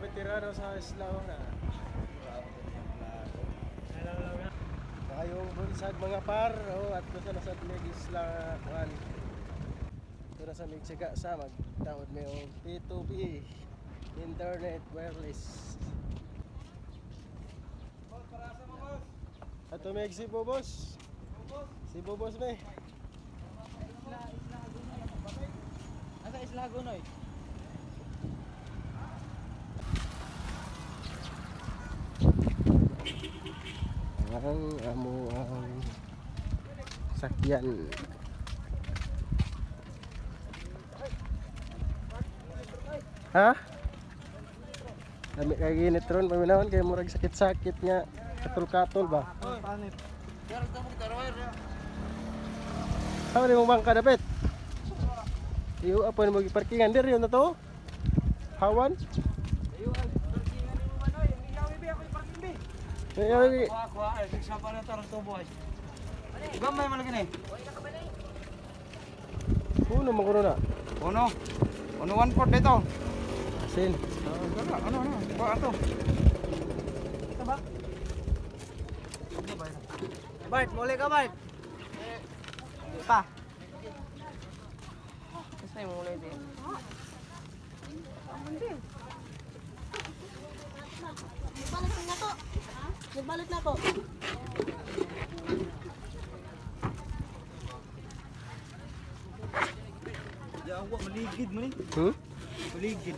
Veterano sa isla na. Maayong bunsag, mga par, oh, at sa nasa mig isla kuan. Ito na sa mig siga sa magtaod may og P2P internet wireless. Ato mig si Bobos. Si Bobos may. Asa Isla Hagonoy? Ang amo ang sakyan. Ha? Dami kay ginit ron paminahon kay murag sakit-sakit nga katol-katol ba? Panit. Sa mo bangka dapit? Iyo apo mo giparkingan diri na to. Hawan? Ay, ay, Kuha, kuha. Ay, sigsapa na tarong tubo ay. Gamay man lagi ni. Puno man kuno na. Uno. Uno 1/4 dito. Asin. Ano, ano? Kuha ato. Ito ba? Bart, muli ka, Bart. Pa. Kasi muli din. Nagbalik na ko. Nagbalik na ko. Yawa, maligid mo ni. Hmm? Maligid.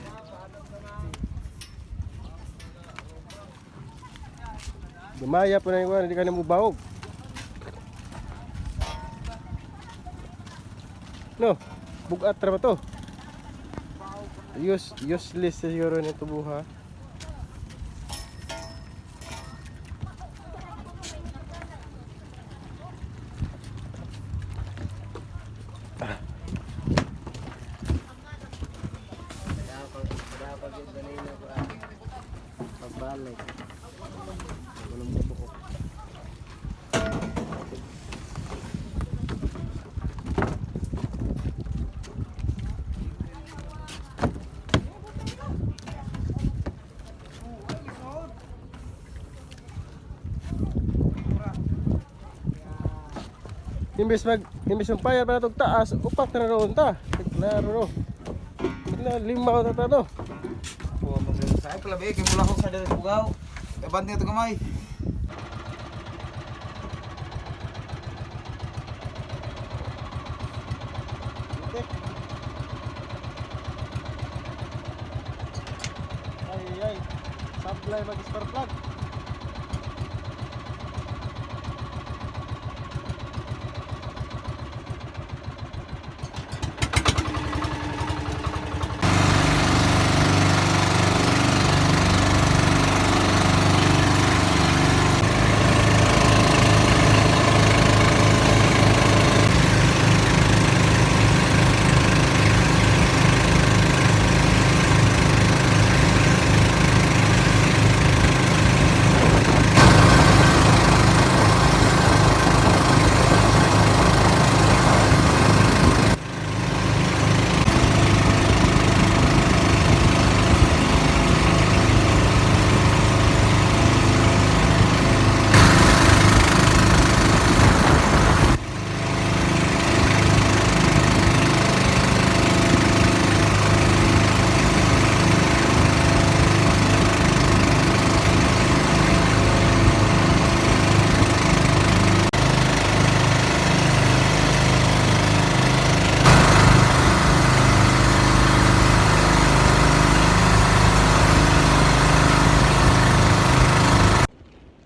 Dumaya po na yung hindi ka na mubawog. No, bugat ra ba to? Useless siguro nito buha. Pagbalik. Walang bubuko. Imbes yung payar pa natog taas, upak na roon ta. Klaro ro. Na lima ko ta to. Kuha mo sa ay pala kay mula ko sa dere bugaw. E bante to gamay. Ay ay. Sablay mag spark plug.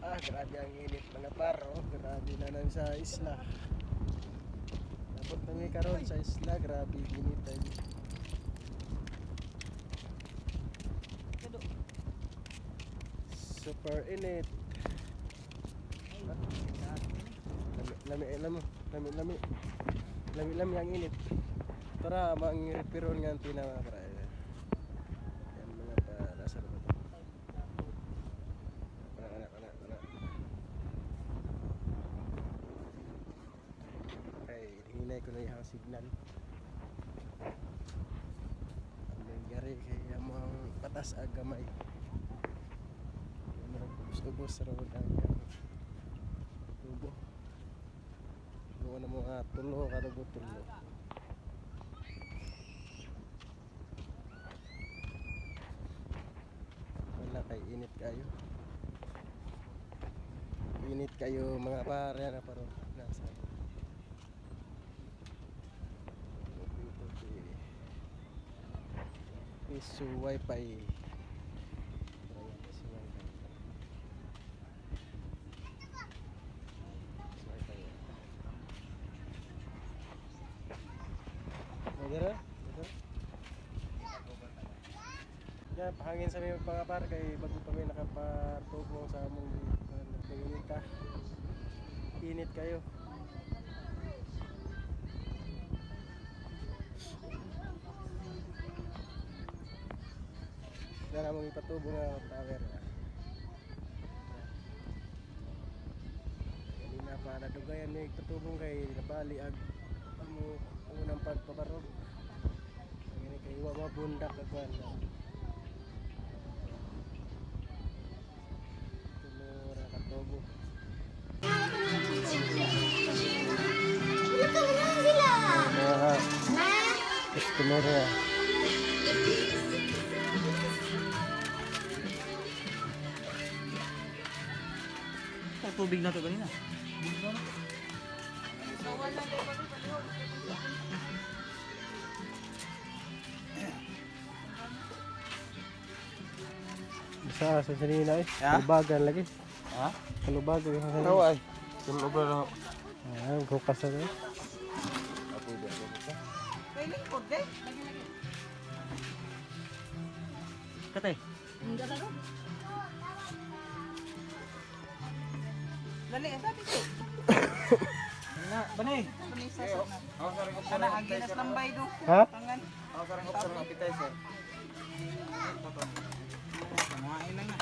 Ah, grabe ang init, mga par, oh. Grabe na lang sa isla. Dapat kami karon sa isla, grabe init ay. Super init. Lami, lami, lami, lami, lami. Lami, lami ang init. Tara, mang repair nga ang tina, mga par. Yan, mga par, nasa ba to? Kana, kana, kana, kana. Kay hinay ko na yung signal. Ang nangyari kay amo ang patas. Taas ag gamay. Murag ubos-ubos ra ang tubo. Gawa na mga tulo kadugo tulo. Wala kay init kayo. Init kayo mga pare na paro nasa. Piso wifi. Ayan, piso wifi. Piso wifi. Madara? Madara? Yeah, pahangin sa mga par kay bago pa may nakapatubong sa among init ta. Init kayo. Dara mong ipatubo nga tower. Kanina pa nadugayan ni patubong kay nabali ag amo unang pagpabarog. Ngani kay wa mabundak ag kuan. Tulo ra katubo. Wala ka na sila. Mga Ha? customer na. Tubig na to kanina. Sa sa sinina eh. Ha? Kalubagan lagi. Ha? Kalubagan sa sinina. Tawa ay. Sulog na. Ah, hukas na. Eh. Apo ba? May lingkod eh. Katay. Dali, ang sabi ko. Na, bani. Ana, aginas ng bay do. Ha? Tangan. Ako sa ring officer ng appetizer. Kumain na nga.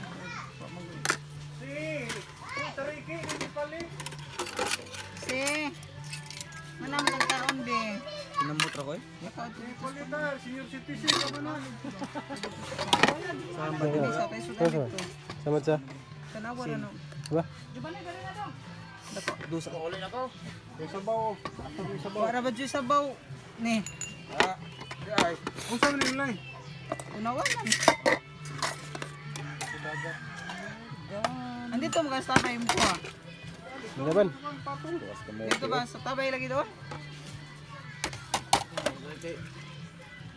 Si. Mana mo nagkaroon be. Pinamot ra ko eh. Sa tayo sudan dito. Samad sa. Tanawa ra no. Ba? Dusa ko ulit ako. Wala ba dyan sabaw? Ni. Ah, ay. Unsa man ulay? Unawa man. Andito mga sa tabay mo ah. Laban. Dito ba sa tabay lagi doon?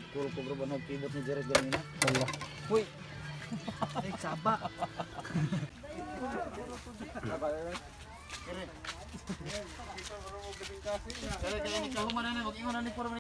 Kuro ko bro banhog kibot ni Jerez ganina. Allah. Uy. Ay, saba. Kaya kaya ni kahuman na mag-ingon na ni puro.